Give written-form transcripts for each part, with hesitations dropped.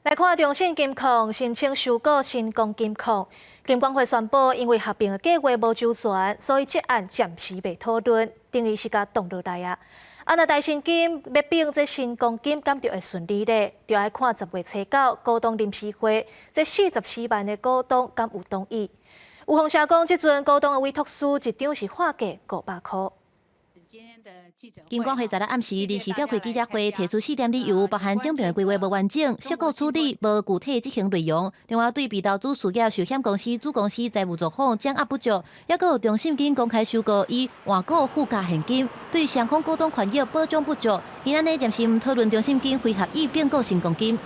來看中信金控申請收購新光金控，金管會宣布，因為合併的計劃無周全，所以這案暫時袂討論，等於是共擋落來啊。啊，若台新金欲併這新光金，敢著會順利咧？就愛看10月初9股東臨時會，這44萬的股東敢有同意？有風聲講，這陣股東的委託書一張是喊價500箍。金管會昨昏暗時臨時召開記者會，提出四點理由，包含整併規劃無完整、釋告處理無具體執行內容，另外對被投資事業壽險公司子公司財務狀況掌握不足，抑閣有中信金公開收購以換股附加現金，對雙方股東權益保障不足，𪜶按呢暫時毋討論中信金非合意併購新光金。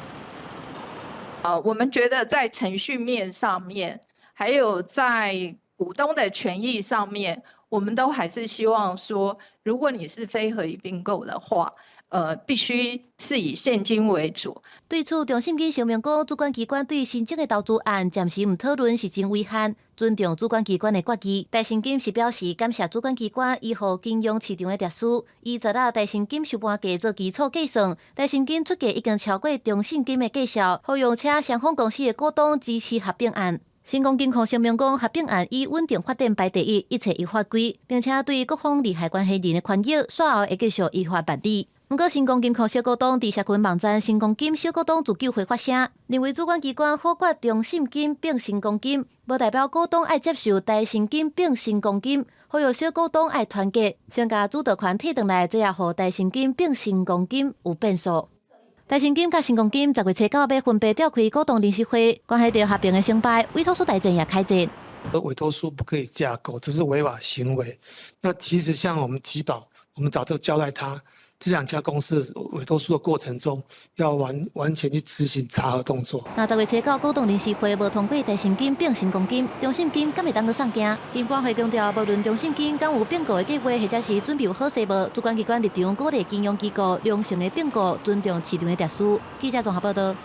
啊，我們覺得在程序面上面，還有在股東的權益上面，我們都還是希望說，如果你是非合意併購的話，必須是以現金為主。對此，中信金聲明講，主管機關對新增的投資案暫時毋討論是真遺憾，尊重主管機關的決議。台新金是表示感謝主管機關維護金融市場的秩序。以昨日台新金收盤價做基礎計算，台新金出價已經超過中信金的價數，呼籲請雙方公司的股東支持合併案。新光金控聲明講，合併案以穩定發展排第一，一切依法規，並且對各方利害關係人的權益，煞後會繼續依法辦理。毋過，新光金控小股東佇社群網站新光金小股東自救會發聲，認為主管機關否決中信金併新光金，無代表股東愛接受台新金併新光金，呼籲小股東愛團結，先共主導權提轉來，這也予台新金併新光金有變數。台新金佮新光金10月初9欲分別召開股東臨時會，關係著合併的成敗，委託書大戰也開戰。委託書不可以架構，這是違法行為。那其實像我們集保，我們早就交代他，這兩家公司委託書的過程中，要完完全去執行查核動作。若10月初9股東臨時會無通過台新金併新光金，中信金敢會當閣送件？金管會強調，無論中信金敢有併購的計劃，或者是準備有好勢無，主管機關立場鼓勵金融機構良性的併購，尊重市場的秩序。記者綜合報道。